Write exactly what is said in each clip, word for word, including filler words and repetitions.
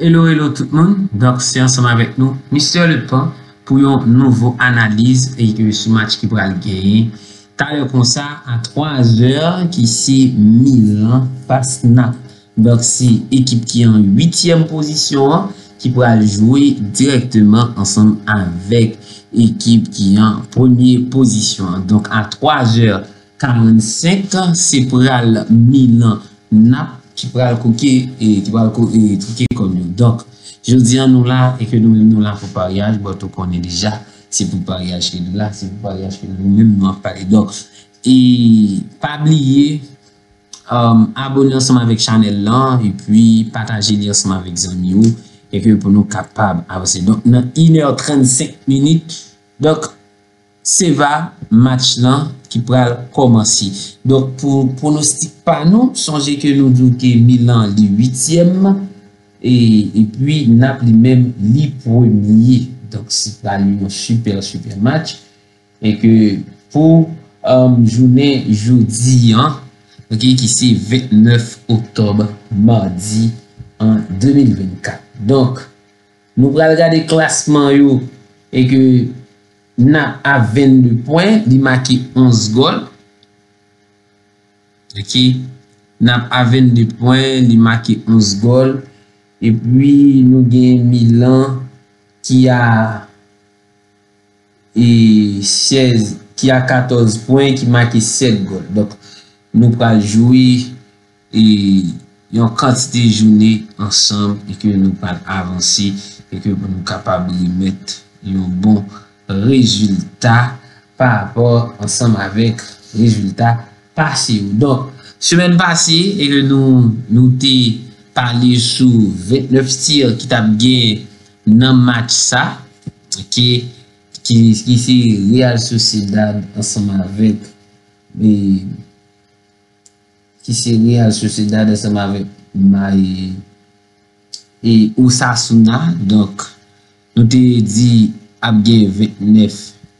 Hello, hello tout moun. Donk, se ansanm avèk nou, Mister Lepan, pou yon nouvo analiz e ke sou match ki pral genyen talè konsa a twa zè, ki se Milan fas Nap. Donk, se ekip ki an uityèm pozisyon an ki pral jwe dirèkteman ansanm avèk ekip ki an premye pozisyon an. Donk, a twa zè karannsenk, se pral Milan Nap ki pral kouke, e, ki pral kou-, e, twouke kòb yo. Donk, jodi an nou la, e ke nou menm nou la pou paryaj, bon, ou konnen deja, se pou paryaj ke nou la, se pou paryaj ke nou menm nou ap pale. Donk, e pa bliye, um, abone ansanm avèk chanèl lan, epi pataje li ansanm avèk zanmi ou, e ke pou nou kapab avanse. Donk, nan inè trannsenk minit, donk, se va match lan ki pral kòmanse. Donk, pou pwonostik pa nou, sonje ke nou di w ke Milan li uityèm, e, epi Nap li menm li premye. Donk, se pral yon sipè, sipè match. E ke pou, um, jounen jodi an, ok, ki se vennèf oktòb, madi an de mil vennkat. Donk, nou pral gade klasman yo, e ke Nap a vennde pwen, li make onz gòl. Ok. Nap a vennde pwen, li make onz gòl. Epi nou gen Milan ki a, e, sèz, ki a katòz pwen, ki make sèt gòl. Donk, nou pral jwe e yon kantite jounen ansanm e ke nou pral avanse e ke pou nou kapab remèt yon bon rezilta pa rapò ansanm avèk rezilta pase yo. Donk, semèn pase, e ke nou, nou te pale sou vennèf ti ki t ap gen nan match sa, ok, ki, ki se Real Sociedad ansanm avèk, e, ki se Real Sociedad ansanm avèk Ma-, e, e Osasuna. Donk, nou te di ap gen vennèf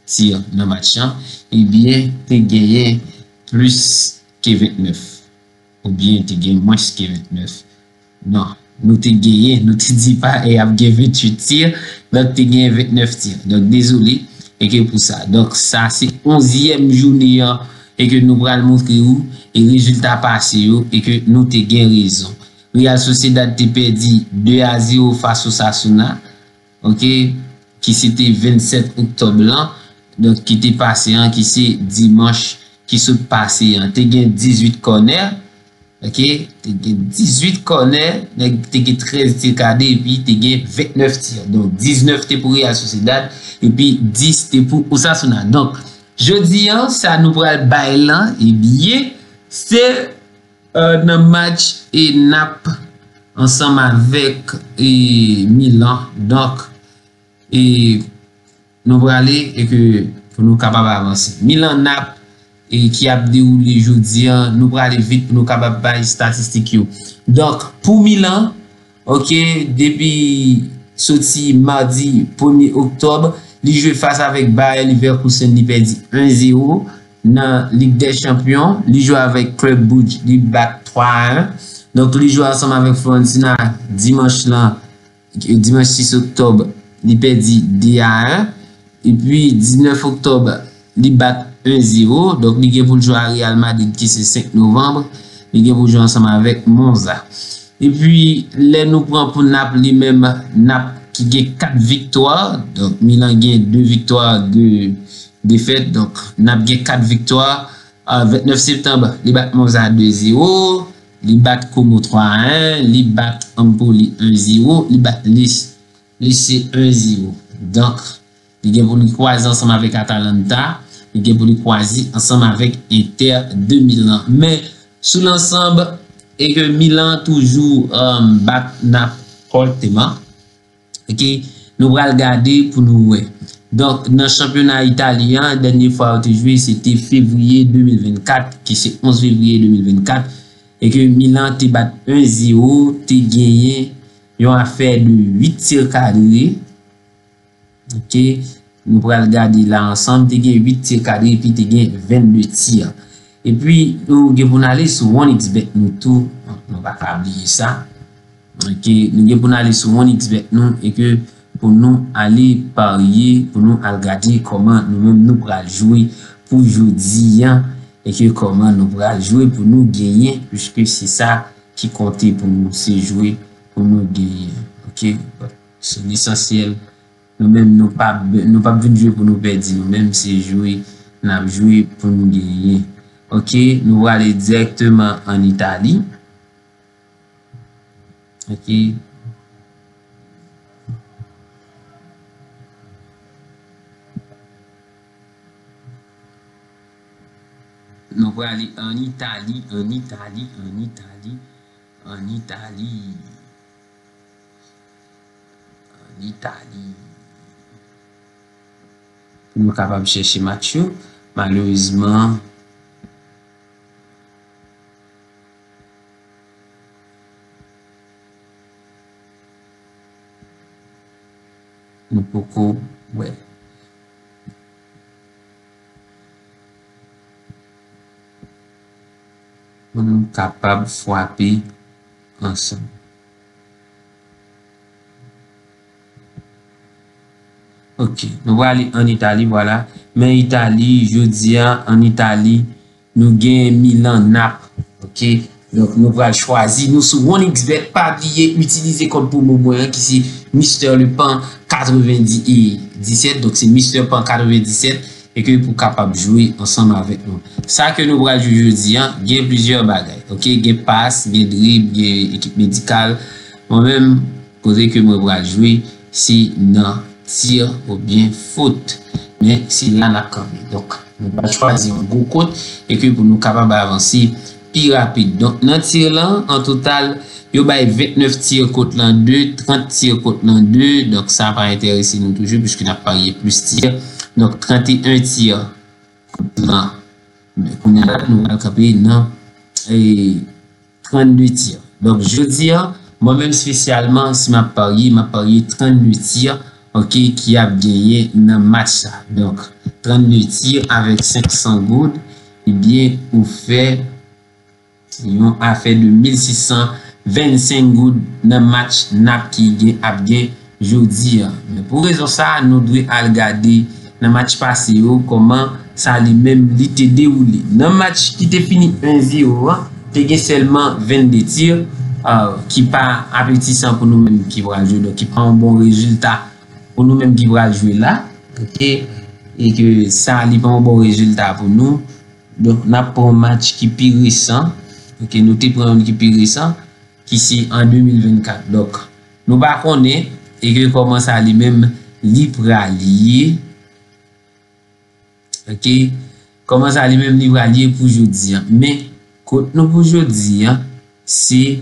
ti nan match lan. Ebyen, te genyen plis ke vennèf. Oubyen te gen mwens ke vennèf. Non, nou te genyen, nou te di pa e ap gen venntuit ti, donk te gen vennèf ti. Donk, dezole, e ke pou sa. Donk, sa se onzyèm jounen an, e ke nou pral montre ou, e rezilta pase yo, e ke nou te gen rezon. Real Sociedad te pèdi de a zewo fas Osasuna, ok, ki se te vennsèt oktòb lan, donk ki te pase an, ki se dimanch ki sot pase an. Te gen dizuit kònè, ok, te gen dizuit kònè, nèg te gen trèz tir kadre, epi te gen vennèf tir. Donk, diznèf te pou Real Sociedad, epi dis te pou Osasuna. Donk, jodi an, sa nou pral bay lan, ebyen, se, e, nan match e Nap ansanm avèk, e, Milan. Donk, e, nou prale e ke pou nou kapab avanse. Milan Nap, e, ki ap dewoule jodi an, nou prale vit pou nou kapab bay estatistik yo. Donk, pou Milan, ok, depi soti madi premye oktòb, li jwe fas avèk Bayer Leverkusen, li pèdi en zewo nan Lig dè Chanpyon. Li jwe avèk Club Brugge, li bat twa a en. Donk, li jwe ansanm avèk Fiorentina dimanch lan, dimanch sis oktòb, li pèdi de a en. Epi, diznèf oktòb, li bat en zewo. Donk, li gen pou l jwe a Real Madrid, ki se senk novanm. Li gen pou l jwe ansanm avèk Monza. Epi, lè nou pran pou Nap li menm, Nap ki gen kat viktwa. Donk, Milan gen de viktwa, de defèt. Donk, Nap gen kat viktwa. A, vennèf septanm, li bat Monza de zewo, li bat Como twa a en, li bat Empoli en zewo, li bat Lecce, Lecce en zewo. Donk, li gen pou li kwaze ansanm avèk Atalanta, li gen pou li kwaze ansanm avèk Inter de Milan. Men, sou lansanb, e ke Milan toujou, um, bat Nap kòrèkteman. Ok, nou pral gade pou nou wè. Donk, nan chanpyona Itali an, dènye fwa yo te jwe, se te fevriye de mil vennkat, ki se onz fevriye de mil vennkat, e ke Milan te bat en zewo, te genyen yon afè de uit tir kadre. Ok, nou pral gade la ansanm, te gen uit tir kadre, epi te gen vennde tir. Epi, nou gen pou n ale sou one X bet nou tou, nou pa ka bliye sa. Ke nou gen pou n ale sou OneXBet nou e ke pou nou ale parye, pou nou al gade kòman nou menm nou pral jwe pou jodi a, e ke kòman nou pral jwe pou nou genyen, piske se sa ki konte pou nou, se jwe pou nou genyen. Oke? Se lesansyèl. Nou menm, nou p ap, nou p ap vin jwe pou nou pèdi. Nou menm, se jwe n ap jwe pou nou genyen. Oke, nou prale dirèkteman ann Itali. Oke. Nou prale ann Itali, ann Itali, ann Itali, ann Itali. Ann Itali. Pou nou kapab chèche match yo, malerezman, nou poko wè. Pou nou kapab frape ansanm. Oke, nou prale ann Itali, vwala. Men Itali, jodi a, ann Itali, nou gen Milan Nap. Oke, donk nou pral chwazi, nou sou OneXBet, pa bliye itilize kòd pwomo mwen an ki se Mister Le Pan katrevendisèt, donk se Mister Pan katrevendisèt, e ke pou kapab jwe ansanm avèk nou. Sa ke nou pral jwe jodi a, gen plizyè bagay, oke? Gen pas, gen drib, gen ekip medikal. Mwen menm, kote ke mwen pral jwe, se nan tir oubyen fot. Men, se la n ap kanpe. Donk, nou pral chwazi yon gwo kot e ke pou nou kapab avanse pi rapid. Donk, nan tir lan, an total, yo bay vennèf tir, kot lan de, trant tir, kot lan de. Donk, sa pa enterese nou toujou, piske n ap parye plis tir. Donk, tranteyen tir, kot lan. Men kounye a la, nou pral kanpe nan, e, trannde tir. Donk, jodi a, mwen menm espesyalman, si m ap parye, m ap parye trannde tir, oke, ki ap genyen nan match sa. Donk, trannde tir avèk senk san goud, ebyen, ou fè yon afè de mil sis san vennsenk goud nan match Nap ki gen, ap gen jodi a. Men pou rezon sa a, nou dwe al gade nan match pase yo, kòman sa li menm li te dewoule. Nan match ki te fini en zewo a, te gen sèlman vennde tir, ah, ki pa apetisan pou nou menm ki pral jwe, donk ki pa yon bon rezilta pou nou menm ki pral jwe la. Oke? E ke sa, li pa yon bon rezilta pou nou. Donk, n ap pran yon match ki pi resan. Oke, nou te pran youn ki pi resan, ki se an de mil vennkat. Donk, nou pa konnen, e ke kòman sa li menm li pral ye. Oke? Kòman sa li menm li pral ye pou jodi a. Men, kot nou pou jodi a, se,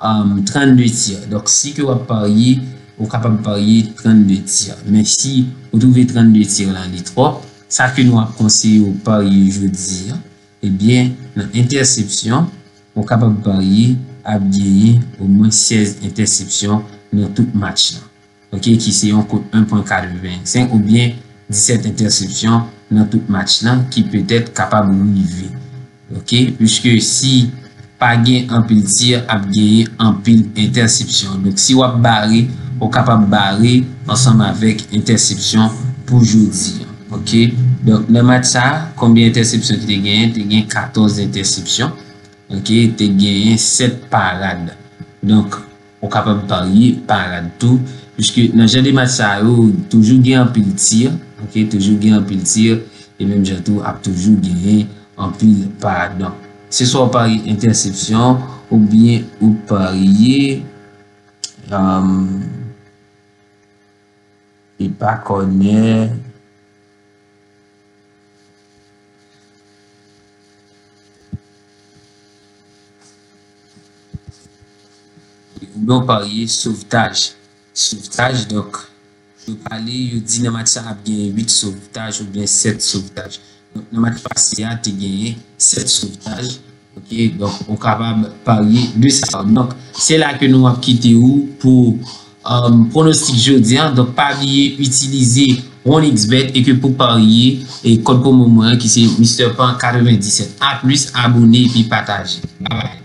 um, trannde tir. Donk, si ke w ap parye, ou kapab parye trannde tir. Men si ou twouve trannde tir lan li twòp, sa ke nou ap konseye w parye jodi a, ebyen, nan entèsepsyon, ou kapab parye ap genyen omwen sèz entèsepsyon nan tout match lan. Oke, ki se yon kot en pwen katrevensenk oubyen disèt entèsepsyon nan tout match lan ki petèt kapab rive. Oke, piske si pa gen anpil tir, ap genyen anpil entèsepsyon. Donk, si w ap bare, ou kapab bare ansanm avèk entèsepsyon pou jodi a. Oke, donk, nan match sa a, konbyen entèsepsyon ki te genyen? Te gen katòz entèsepsyon. Oke, te genyen sèt parad. Donk, ou kapab parye parad tou, piske nan jan de match sa yo, toujou gen anpil tir, oke, toujou gen anpil tir, e menm jan tou, ap toujou genyen anpil parad. Donk, se swa w parye entèsepsyon, oubyen ou parye, um, e pa kònè. Oubyen w parye sovtaj. Sovtaj, donk, yo pale, yo di nan match sa ap gen uit sovtaj oubyen sèt sovtaj. Donk, nan match pase a, te genyen sèt sovtaj. Oke, donk, ou kapab parye de sa. Donk, se la ke nou ap kite ou pou, um, pwonostik jodi a. Donk, pa bliye itilize OneXBet e ke pou parye, e kòd pwomo mwen an ki se Mister Pan katrevendisèt. A plis, abone epi pataje. Babay.